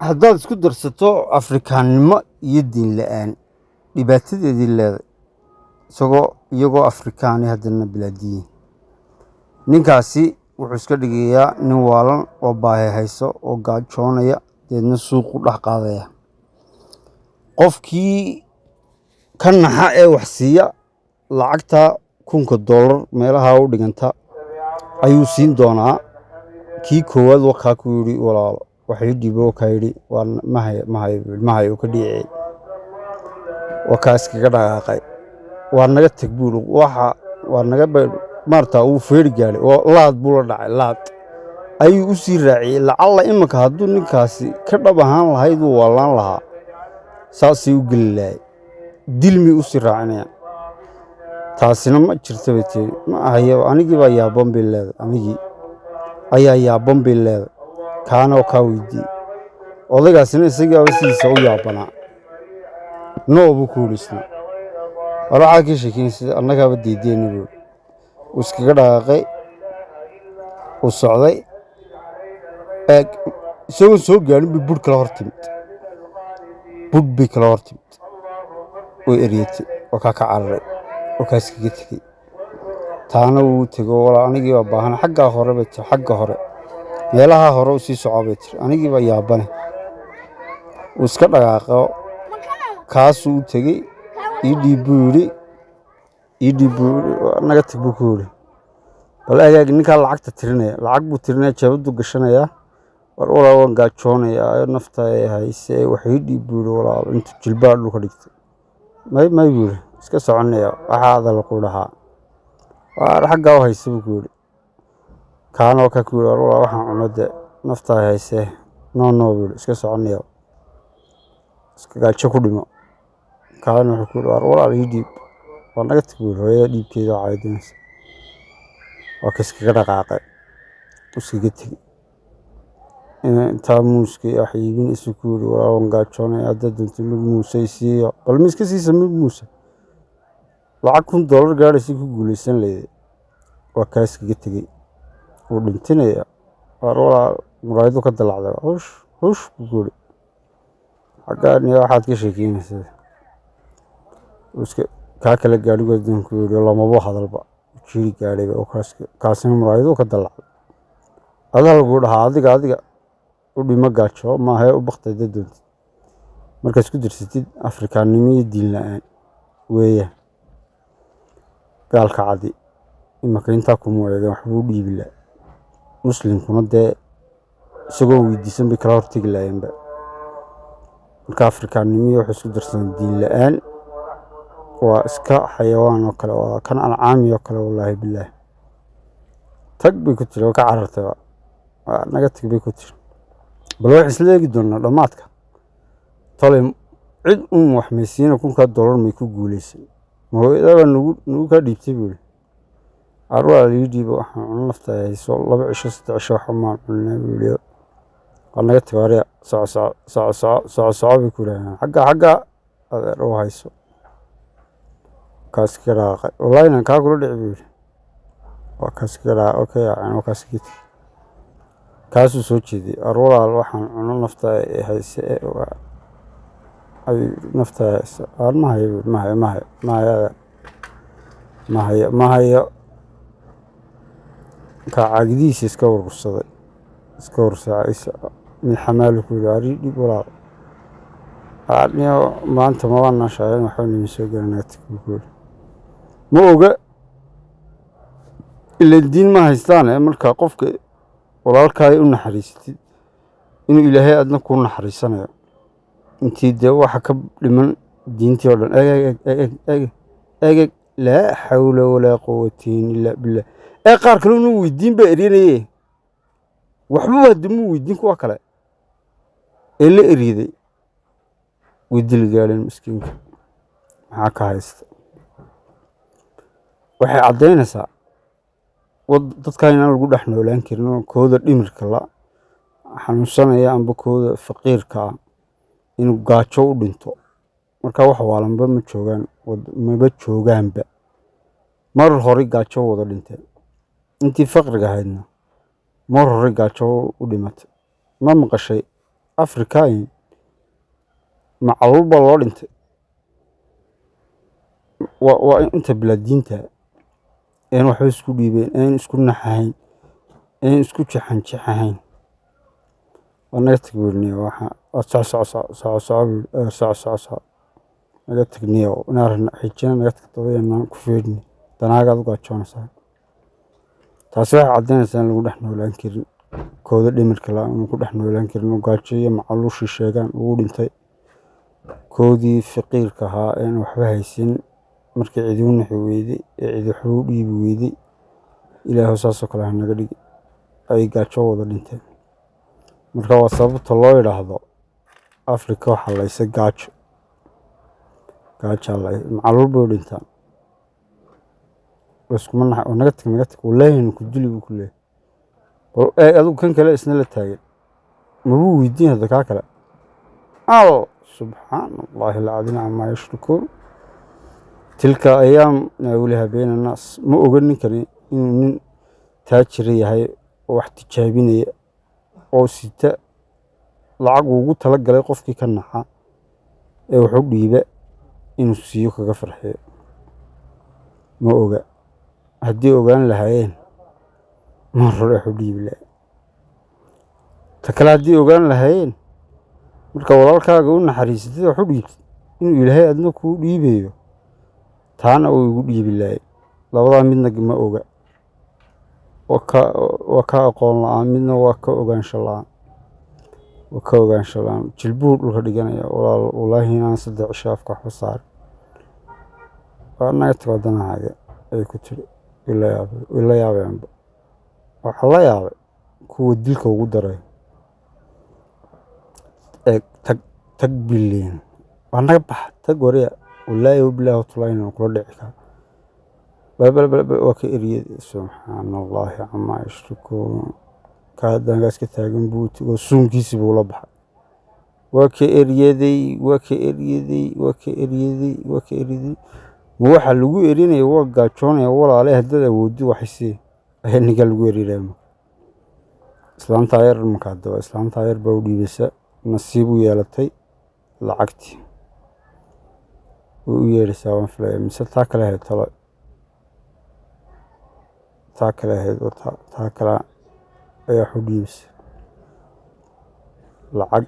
Haddaad isku darsato Afrikaannimo iyo diin la'aan, dhibaatadeedii leeday, isagoo iyagoo Afrikaani haddana bilaadiyiin. Ninkaasi wuxuu iska dhigayaa nin waalan oo baahi hayso oo gaajoonaya, deedna suuqu dhex qaadaya. Qofkii ka naxa ee wax siiya, lacagta $1000 meelaha u dhiganta ayuu siin doonaa. Kii koowaad wakaa ku yidhi, "Walaalo, wax ii dhiibo." Wakaa yidhi, "Waa ma hayo, ma hayo," buu yidhi, "ma hayo." Ka dhiiciyey, wakaa iskaga dhaqaaqay. "Waa naga tag," buu yidhi. Waxa waa naga maarata uu feeri gaadhay oo laad buu la dhacay, laad ayuu u sii raaciyey. Lacalla imanka hadduu ninkaasi ka dhab ahaan lahayd, wuu waalaan lahaa, saasay u geli lahay, dilmi u sii raacinayaan. Taasina ma jirta bay tiri, ma ahayo. Anigii baa yaaban bay leedahay, anigii ayaa yaaban bay leedahay. Kaana oo kaa weydiiyey odaygaasina isagiibaaba sidiisa u yaabanaa. No, buu ku yidhi isna. War waxaa ka sheekeynaysa, annagaaba diideyna, buu yidhi. Wuu iskaga dhaqaaqay, uu socday. Eeg, isagoon soo gaadhin bay budh kala hor timid, budh bay kala hor timid, way eryatay. Oo kaa ka cararay oo kaa iskaga tegey. Taana wuu tego. "Walaa, anigii baa baahan, xaggaa hore," bay tiri, "xagga hore, meelaha hore u sii soco," bay tiri, "anigii baa yaabane." Wuu iska dhaqaaqo, kaasuu u tegey. "Ii dhiib," buu yidhi, "ii dhiib," buu yidhi. "Naga tag," buu ku yidhi. Bal eeg, ninkaa lacagta tirinaya, lacag buu tirinaya, jeebaduu gashanayaa. "War walaa, waan gaajoonayaa, nafta ay hayse, wax ii dhiib," buu yidhi, "walaal." Intuu jilbaha dhulka dhigtay, "May, may," buu yidhi, "iska soconaya, waxaa hadal ku dhahaa, waar xaggaa u hayse," buu ku yidhi. Kaana waa kaa ku yidhi, "War walaa, waxaan cuno dee, nafta ay hayse." "No, no," buu yidhi, "iska soconaya, iska gaajo ku dhimo." Kaana wuxuu ku yidhi, "Waar walaal, ii dhiib." "Waa naga tag," buu yidhi, "hooyada dhiibkeeda oo caydinaysa." Waa ka iskaga dhaqaaqay, iskaga tegey. Intaa muuska iyo wax iibinaysa ku yidhi, "Walaal, waan gaajoonaya, haddaad doonto mid muuse i siiyo." Bal ma iska siisa mid muuse, lacag $1000 gaadhaysa ku guulaysan layday. Waa kaa iskaga tegey, wuu dhintinaya. "Waar walaal," muraayadu ka dalacday. "Hush, hush," buu ku yidhi, "xaggaa niyo waxaad ka sheekeynaysaa." Iska kaa kale gaadhigoodin ku yidhi, lamaba hadalba, jiiri gaadhayba oo kaasina muraayadu ka dalacday. Adaa lagu dhahaa, adiga, adiga u dhimo gaajo maaha, u baktay haddaad doontid. Markaad isku darsatid Afrikaannimo iyo diin la'aan weeyaan. Gaalka cadi imanka intaa kuma eegeen, waxbuu u dhiibi lahaa. Muslimkuna dee isagoo weydiisan bay kala hortegi lahaayeenba. Marka Afrikaannimo iyo waxay isku darsadeen diin la'aan, waa iska xayawaan oo kale, waa kan ancaami oo kale. Wallaahi bilaahi, "Tag," bay ku tiri. Waa ka carartay, waa "Naga tag," bay ku tiri. Bal waxaan isla eegi doonaa dhammaadka. Tolay cid uun wax maysiina, $1000 may ku guulaysan? Ma hooyadaa baa nagu kaa dhiibtay, buu yidhi. "Carruur ii dhiibo, waxaan cuno, nafta ay hayso, 2 cisho, 3 cisho waxba maan cunay," buu yidhi. "Waa naga tag, warya, soco, soco, soco, soco, soco, soco," bay ku yidhahdeen. "Xagga, xagga, adeer, u hayso." Kaas ka dhaqaaqay. "Wallaahi inaan kaa kula dhici," buu yidhi. Waa kaas ka dhaqaaqay, okay, yaaceen, waa kaas ka tegey. Kaasuu soo jeediyey. "Ar walaal, waxaan cuno, nafta ay hayse ee ayuu nafta ay hayse." "Aan ma hayo," buu yidhi, "ma hayo, ma hayo, ma hayo, adeer, ma hayo, ma hayo." Kaa caagidihiisa iska urursaday, iska urursaday. Mid xamaali ku yidhi, "Ar ii dhiib, walaal." "Niyo maanta ma waanaan shaqayn, waxba nima soo gelin, naga tag," buu ku yidhi. Ma oga ileen diin ma haystaane. Marka qofka walaalkaay u naxariisatid, inuu Ilaahay adna kuu naxariisanayo. Intii dee waxa ka dhiman diintii oo dhan. Eeg, eeg, eeg, eeg, eeg, eeg! Laa xawla walaa quwata illaa billah. Ee qaar kale unu weydiin baa eryanaye, waxbaba hadda muu weydiin. Kuwa kale ee la eryaday way dili gaadheen miskiinka. Maxaa ka haysta? Waxay caddaynaysaa dadka inaan lagu dhex noolaan karin oo kooda dhimirka la xanuunsanaya amba kooda faqiirka ah inuu gaajo u dhinto. Marka wax waalanba ma joogaan, maba joogaanba. Mar hore gaajo wada dhinteen. Intii faqriga ahaydna mar hore gaajo u dhimatay. Ma maqashay? Afrika macaluul baa loo dhintay. Waa inta bilaadiinta een waxba isku dhiibeen, een isku naxahayn, een isku jaxanjaxahayn. Waa naga tag buurniyo, waxa waa soco soco soco soco soco buur soco soco soco, naga tagniyo inaarna xijina, naga tag dabadeena ku feedhni danaagaad u gaajoonaysaa. Taasi waxay caddaynaysaa in lagu dhex noolaan karin kooda dhimirka la inuu ku dhex noolaan karin oo gaajo iyo macaluushii sheegaan ugu dhintay. Koodii faqiirka ahaa een waxba haysan markii cidi u nixi weyday ee cidi waxba u dhiibi weyday, Ilaahow saasoo kale ha naga dhigi, ay gaajo wada dhinteen. Marka waa sababta loo yidhaahdo Afrika waxaa laysa gaajo, gaajaa lay, macaluul bay u dhintaan. Layskuma naxa oo naga tag, naga tag, wallaahi ku dili buu ku leeyahay. Bal eeg adigu kan kale isna la taagan, mabuu weydiin hadda kaa kale. Al subxaana Allaahi alcadiim camaa yushrikuun. Tilka ayaam naawiliha bayna annaas. Ma oga ninkani inuu nin taajira yahay oo wax tijaabinaya oo sita lacag ugu talagalay qofkii ka naxa ee wax u dhiiba inuu siiyo kaga farxiyo. Ma oga. Haddii ogaan lahaayeen mar hore wax u dhiibi lahaa. Ta kale, haddii ogaan lahaayeen marka walaalkaaga u naxariisatid wax u dhiibtid inuu Ilaahay adna kuu dhiibayo, taana uu igu dhiibi lahay. Labadaa midna ma oga. Waa ka aqoon la'aan, midna waa ka ogaansho la'aan. Waa ka ogaansho la'aan. Jilbuhu dhulka dhiganaya walaal, wallaahi inaan 3 cisho afka waxba saarin. Waa naga tag wadanahaaga ay ku tiri. Ila yaabay, ila yaabayeenba. Waxaa la yaabay kuwa dilka ugu daray. Eeg tag tag billion. Waa naga bax tag wariya, wallaahi wabilaahi watallaahi inaan kula dhici karo. Bal bal bal bal, waa ka eriyay. Subxaana Allaahi camaa yushrikuun. Ka haddankaas ka taagan buu oo suunkiisii buu la baxay. Waa ka eryaday, waa ka eryaday, waa ka eryaday, waa ka eryaday. Ma waxaa lagu erinaya waa gaajoonaya walaale, haddaad awoodid wax isii ayaa ninkaa lagu erinaya. Islaantaa yar marka haddaba islaantaa yar baa u dhiibaysa, nasiib u yeelatay lacagtii. Way u yeedhaysaa waan filaya, mise taa kale ahayd talo. Taa kale ahayd oo taa kale ayaa wax u dhiibaysa. Lacag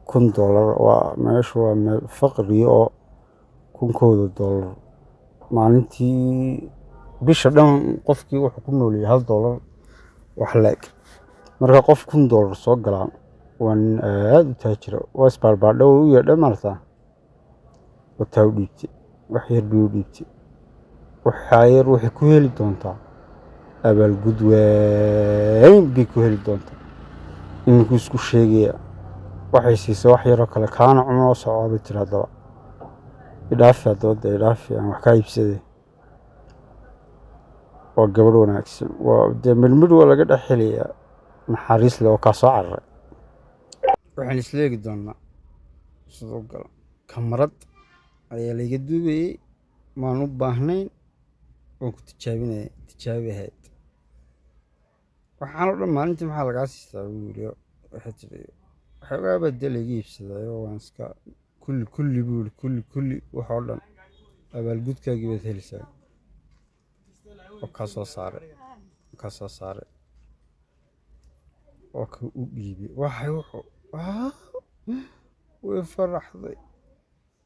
$1000 waa meeshu, waa meel faqri oo $1000 maalintii bisha dhan qofkii wuxuu ku nool yahay $1 wax le'eg. Marka qof $1000 soo galaa waa nin aad u taajira. Waa isbaarbaadho u yeedhay maarta. Wataa u dhiibtay, wax yar bay u dhiibtay. Waxaa yar waxay ku heli doontaa abaalgud weyn bay ku heli doontaa. Iminku isku sheegaya waxay siisay wax yaroo kale, kaana cunoo socdaa bay tiri haddaba. Idhaafi haddaba dee, idhaafi aan wax kaa iibsaday. Waa gabadh wanaagsan. Waa dee midhmidh waa laga dhex helayaa naxariis leh oo kaa soo cararay. Waxaan isla eegi doonaa sidoo galo. Kamarad ayaa layga duubayay, maan u baahnayn, waan ku tijaabinayay, tijaabi ahayd. Waxaan oo dhan maalintii maxaa lagaa siistaa buu yidhi. Waxay tiri waxoogaa baa dee layga iibsaday oo waan iska kulli kulli buu yidhi, kulli kulli wax oo dhan abaalgudkaagii baad helaysaa. Oo kaa soo saaray, kaa soo saaray. Oo ka u dhiibay. Waxay wuxuu way faraxday.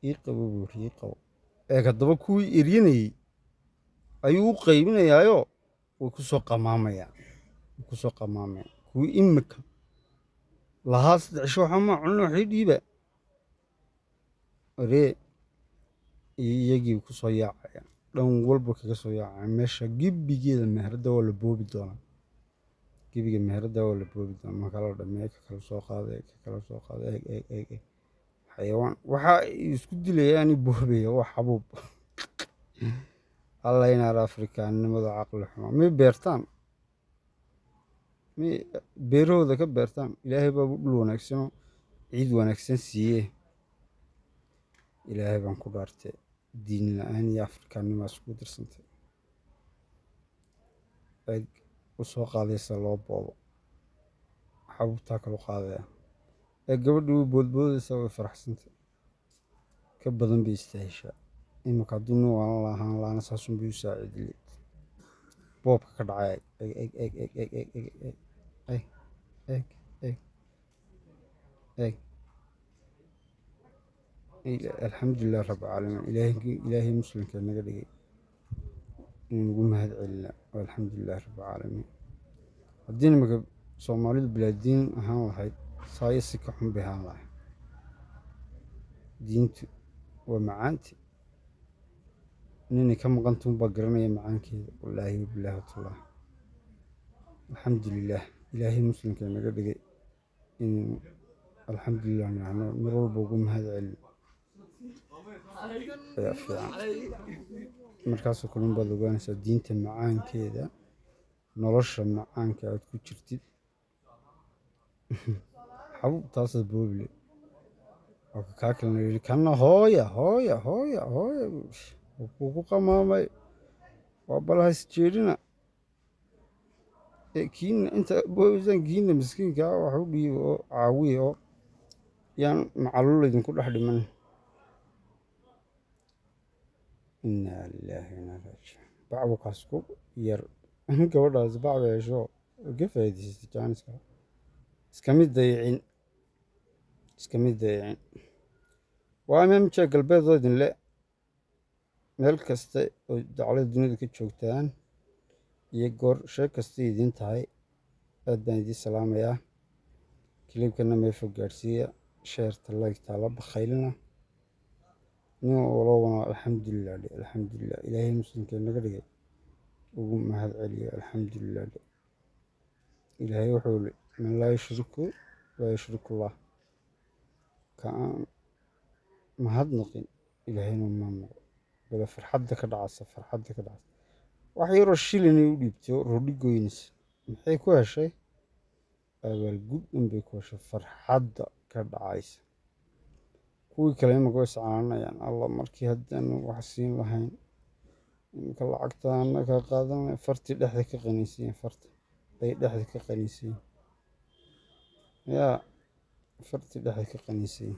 Ii qabo buu yidhi, ii qabo. Eeg haddaba kuwii eryanayay ayuu u qaybinayaayo way ku soo qamaamayaan. Way ku soo qamaamayaan. Kuwii imika lahaa 3 cisho waxba ma cunin wax ii dhiiba. Waree iyagii ku soo yaacaya. Dhan walba kaga soo yaacaya. Meesha gibbigeeda meherada waa la boobi doonaa. Gibbiga meherada waa la boobi doonaa. Marka la dhameeyo ka kala soo qaaday, ka kala soo qaaday. Eeg eeg eeg eeg. Xayawaan waxa isku dilayaan boobaya waa xabuub. Alla inaar Afrikaanimada caqli xumo. Mi beertaan? Mi beerahooda ka beertaan? Ilaahay baa dhul wanaagsan oo ciid wanaagsan siiyey. Ilaahay baan ku dhaartay diin la'aan iyo Afrikaanimo isku darsantay. Eeg u soo qaadaysa loo boobo. Xabuubtaa kala qaadaya. Ee gabadhii way boodboodaysaa, way faraxsantay, ka badan bay istaaheshaa. Imika hadduu nin waalan lahaan lahaana saasun bay u saacidi lahayd. Boobka ka dhacay, eeg, eeg, eeg, eeg, eeg, eeg, eeg, eeg, eeg, eeg, eeg, eeg. Alxamdulilah rabbil caalamiin. Ilaahay, Ilaahay muslimka naga dhigay inuu ugu mahad celinaa. Alxamdulilah rabbil caalamiin. Haddii imika Soomaalidu bilaa diin ahaan lahayd, saa iyo si ka xun bay ahaan lahayd. Diintu waa macaanti, ninay ka maqantuun baa garanaya macaankeeda. Wallaahi wabilaahi watallahi. Alxamdulilah, Ilaahay muslimka naga dhigay inuu alxamdulilah nahno, mar walba ugu mahad celino ayaa fiican. Markaasoo kale unbaad ogaanaysaa diinta macaankeeda, nolosha macaanka aad ku jirtid. Xabub taasaad boobile. Waa kaa kalena yidhi kana hooya, hooya, hooya, hooya, wuu ku qamaamay. Waa bal ha isjeedhina. Ee kiina inta boobaysaan, kiina miskiinka ah wax u dhiiba oo caawiya, oo yaan macaluul idinku dhex dhiman. Innaa lilaahi wa innaa ilaihi raajicuun. Bacbu kaas ku yar, gabadhaas bacba hesho oo ka faa'iidaysatay jaaniska. Iska mid dayicin, iska mid dayicin. Waa MMJ Galbeed oo idin le meel kasta oo dacalada dunida ka joogtaan iyo goor sheeg kasta idiin tahay, aad baan idiin salaamayaa. Clipkana meel fog gaadhsiiya, shareta, like-ta la bakhaylina. Nin walowna alxamdulilah dhe, alxamdulilah, Ilaahay muslimka naga dhigay ugu mahad celiyo, alxamdulilah dhe. Ilaahay wuxuu yidhi man laa yushriku laa yushrikullah. Ka aan mahadnaqin Ilaahayna ma naqo. Bale farxadda ka dhacaysa, farxadda ka dhacaysa. Wax yaroo shilin ay u dhiibtay oo roodhi goynaysa, maxay ku heshay? Abaalgud unbay ku heshay, farxadda ka dhacaysa. Kuwii kale imika way iscaananayaan. Alla markii haddaanu wax siin lahayn, imika lacagta annaga qaadanaya. Fartii dhexda ka qaniisiyen, farta ay dhexda ka qaniisiyen, yaa fartii dhexda ka qaniisiyen.